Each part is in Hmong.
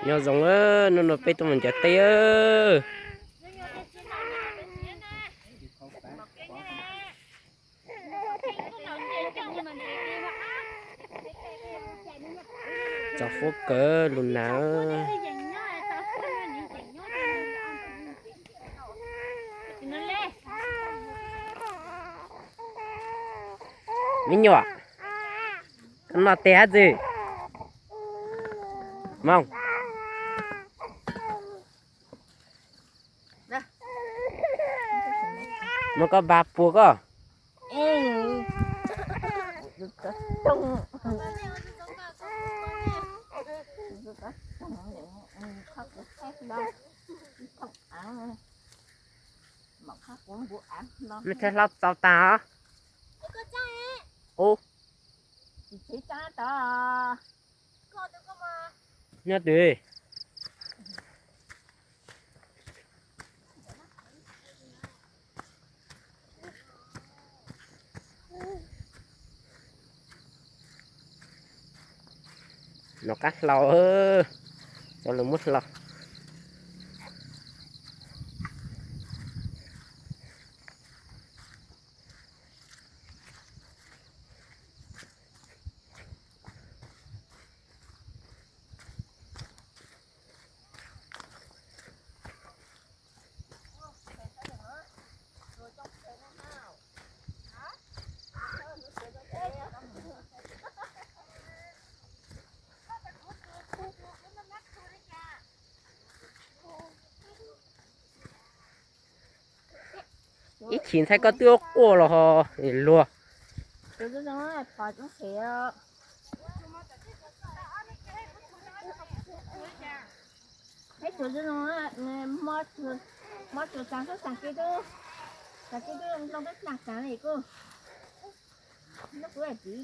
Nyob zoo, hnub no peb tuaj mus ncaws teb. Txaus fuab kawg lus nas. Me nyuam, koj noj teg hab txi? Moog, moog koj npag puag koj. Mej thaij hlau txaus taag os. Ub, nyob twg? Nov qab hlau, cov lug muab hlau. Ib chim ntxhais koj twb quaj los ho luag.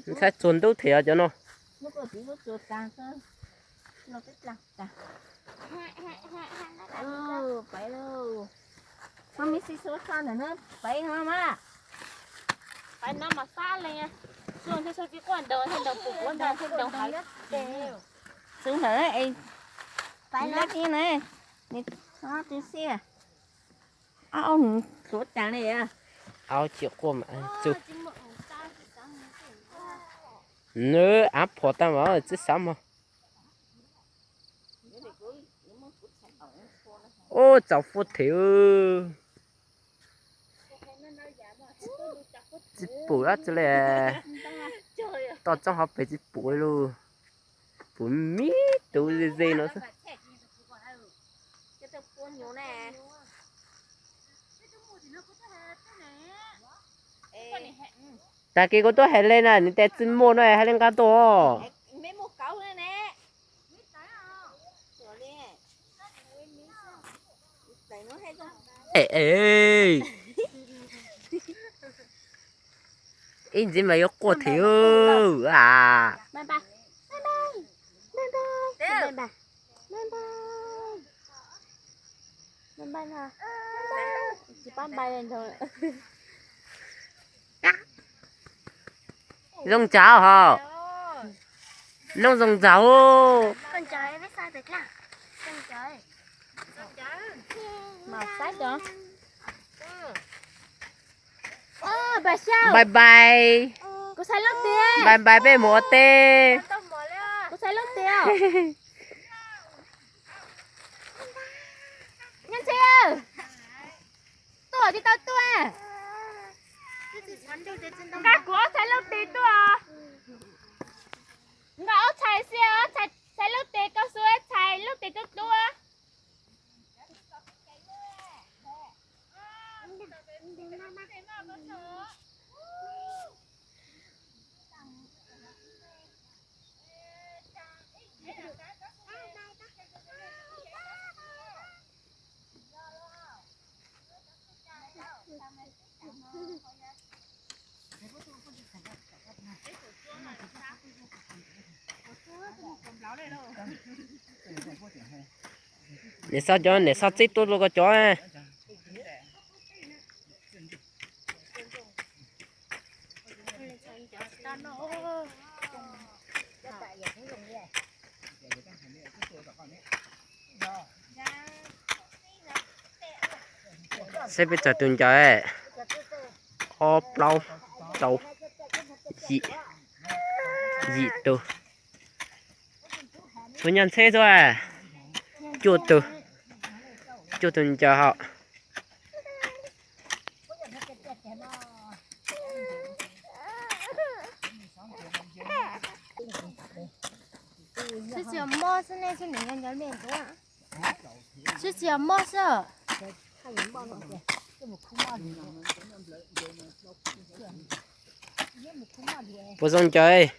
Ntxhais txuag ntub them cov no. Peb no mas xab le, xub ntawd, peb no, nws tsis quaj mas txug. Nws av phom tag mas txib xav mog. Ub, txaus fuab them. Tsis pum dab tsi le, toj txoob hauv pes tsis pum li, pum me tub ze ze no xwb. Tag kis kuv tuaj hais le na, nws tias tsis muaj no, hais le nqa tuaj. Ib ntxiv mas yuav quaj thiab a. Zoo ntsaud hos. Noog zoo ntsaud. Bye bye. Bye bye peb mus ua teb. Nyob ntse, tuaj tsis tau tuaj. Nqa kuv ob txhais lub tes tuaj. Nqa ob txhais xwb, ob txhais lub tes koj xub, ob txhais lub tes tuaj tuaj. Niam Xab cov, niam Xab txib tuaj rau koj cov. Saib peb txog tus ncaws, ob plaub rau yim, yim tus. Txhua nyuag ntxheb xwb, cuaj tus, cuaj tus ncaws hos. Swb tsis yog mob xwb ne, swb tsis yog mob xwb. Puas zoo ncaws?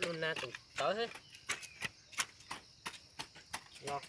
Lub nab tus tawv xwb. Los.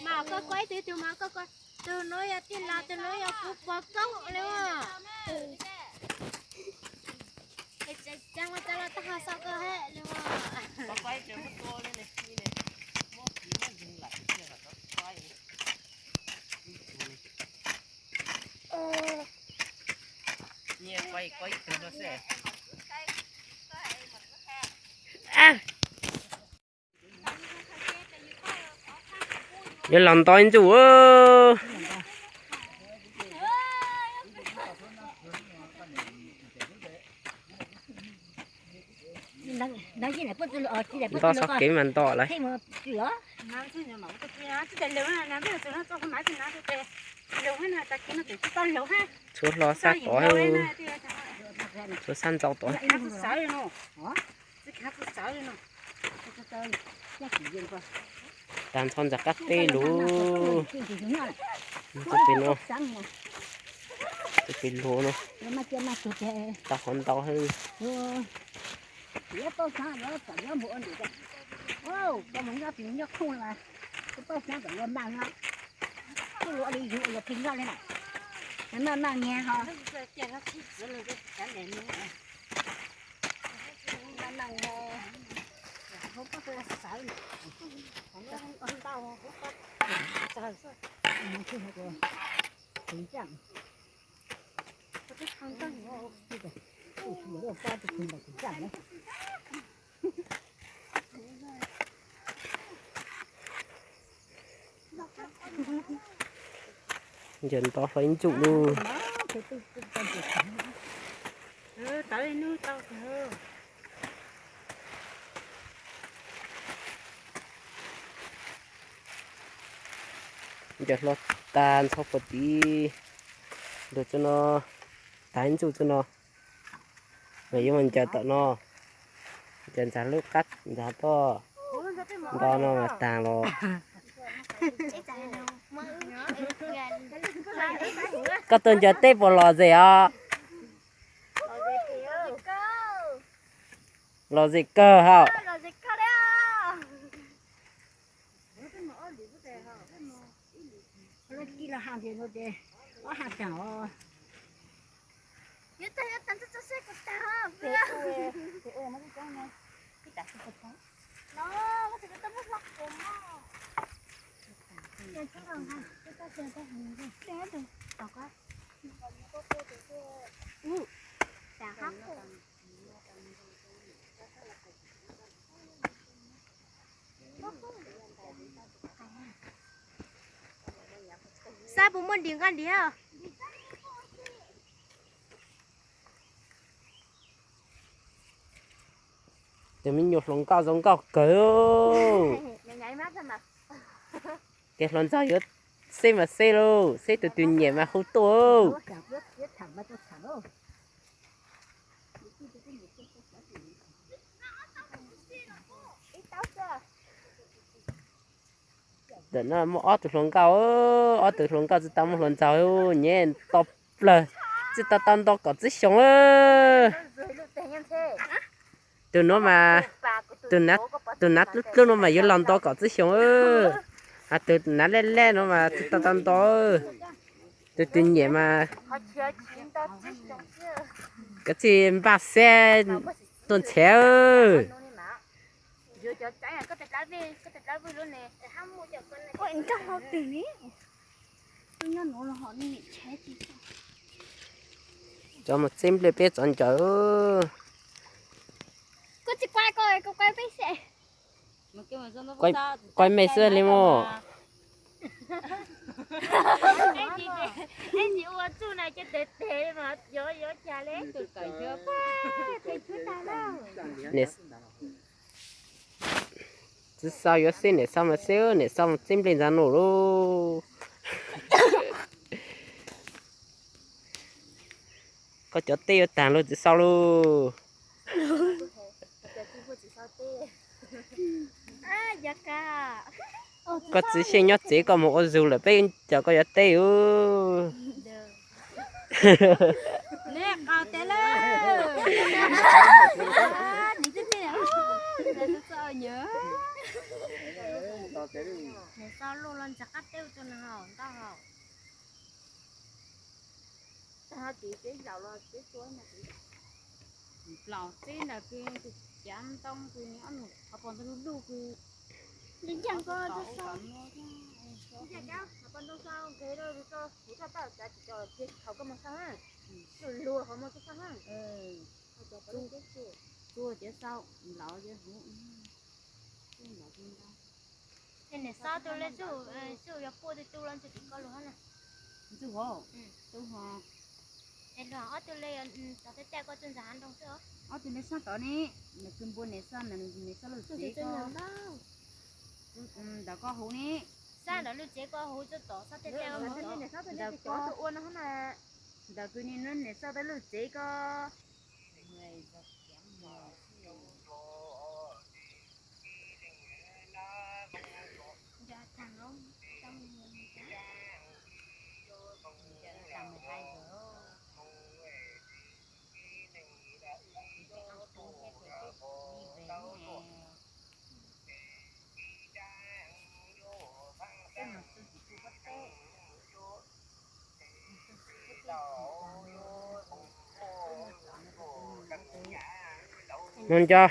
Mas koj koj ib tug, ib tug mas koj koj, tus no yog tij laug, tus no yog kuv pog koob li as. Tsa ua tsa los tag ho xav koj he li as. Yuav los nto ib ntsuj. Nto txoj kev mas nto lawm. Tshuav hlo sab tod, tshuav sab ntxov tod. Tag nrho ntawm qab teb lug. Tus pem no, tus pem luag no, tau qhov ntau heev. Ncaws nto hlo ib ntsuj lug. Ncaws hlo tag ntxhov puag tid, lug txug no, tag ib ntsuj txug no, mas yuav mus ncaws tom no, ncaws ntxag lub qab ntxag toj nto no mas taag los. Koj tuaj ncaws teb puas lom zem os? Lom zem kawg hab. Xav puas muaj nrim nqaj nriab? Tus me nyuam hluas nkauj zoo nkauj kawg. Ces hluas nraug yuav xeb mas xeb lauj, xeb tus twg nyiam mas hu tuaj. Ntawm no muaj ob tug hluas nkauj, ob tug hluas nkauj tsis tau muaj hluas nraug, nyem to plawg, tsis tau tau nto kaum tsib xyoos. Tus nuav mas, tus nav dlub dlub nuav mas yuav los nto kaum tsib xyoos, hos tus nav laj laj nuav mas tsis tau tau nto. Tus twg nyiam mas kav tsij npaj xab tuaj nrhiav. Cov mus txib nplej peb txov ncaws. Quaj me xwb li mog. Txiv Xauj yuav xeb, niam Xauj mas xeb, niam Xauj mus txib nplej ntxav nuj lauj. Koj cov teb yuav tag lauj txiv Xauj lauj. Koj txiv Xyeej nyob tsev, koj mus ua zug lawm peb cov koj yuav teb ub. Laus teb ntawd kws cav ntoo kws ob nus qhov pom ntawd lug lug kws. Luag luag hov muag koj xaj na. Tsuag cov xauj laus cov huv. Niam Xauj tus lej xub, xub yuav puaj tus tu los ntxuj tim koj lug hab na. Ntxuj hov, tu hov. Es luag ob tug lej tov teb teb koj txuj ntxag hav nroog xwb. Ob tug lej sab tod ne, nws kws npua niam Xauj, niam Xauj lub tsev ko. Ntawm koj huv ne. Sab ntawm lub tsev koj huv txuj tom sab teb teb ntawm kws niam Xauj tau lub tsev ko. Mus nco.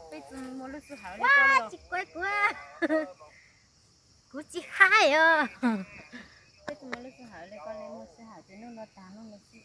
Peb tsis muaj lub sij hawm li koj li. Kuv tsis hais os. Peb tsis muaj lub sij hawm li koj li, muaj sij hawm ces hnub no tag hnub no xwb.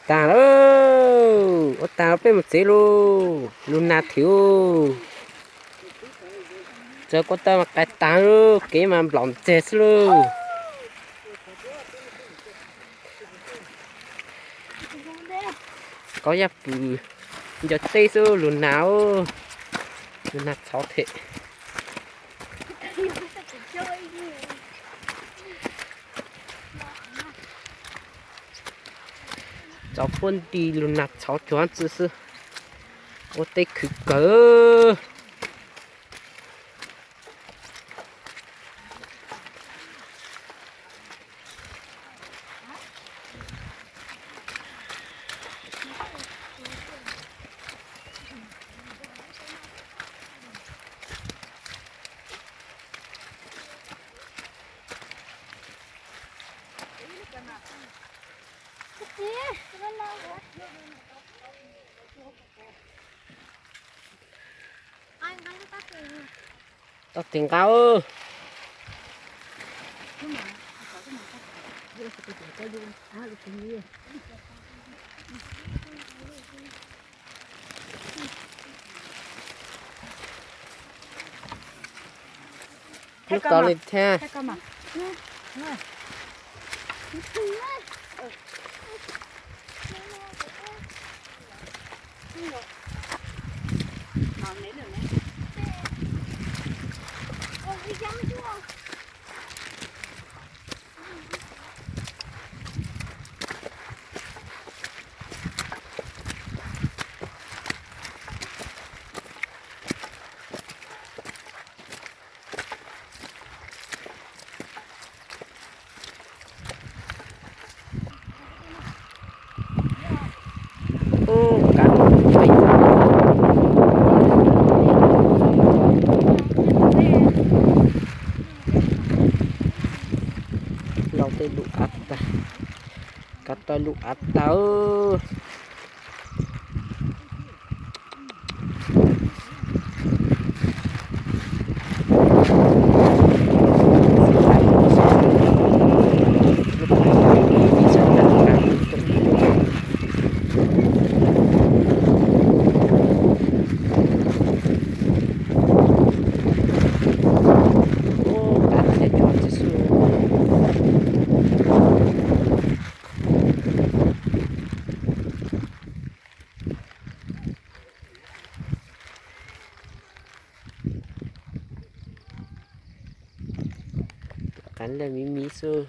Tag lauj, ua tag peb mus tsev lauj, lug nag thiab. Txawm kuj tau mas qais tag lauj, kev mas nplaum ntseg xwb lauj. Kov yaj pwm nco teb xwb, lug nag, lug nag txhov them. Txov puab nti lug nag txhov cuag ntxwg xwb, ua teb khwv kawg. Tau tis nqa. Lub ko li thiab. Ub, kab no pais. Laus tej lub av tag, kab toj lub av tag. Ub, kab thiab cua tib si. Tus qab lawj miv miv xwb.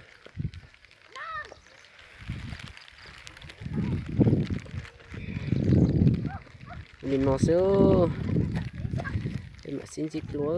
Li no xwb, peb mam sib ntsib dua.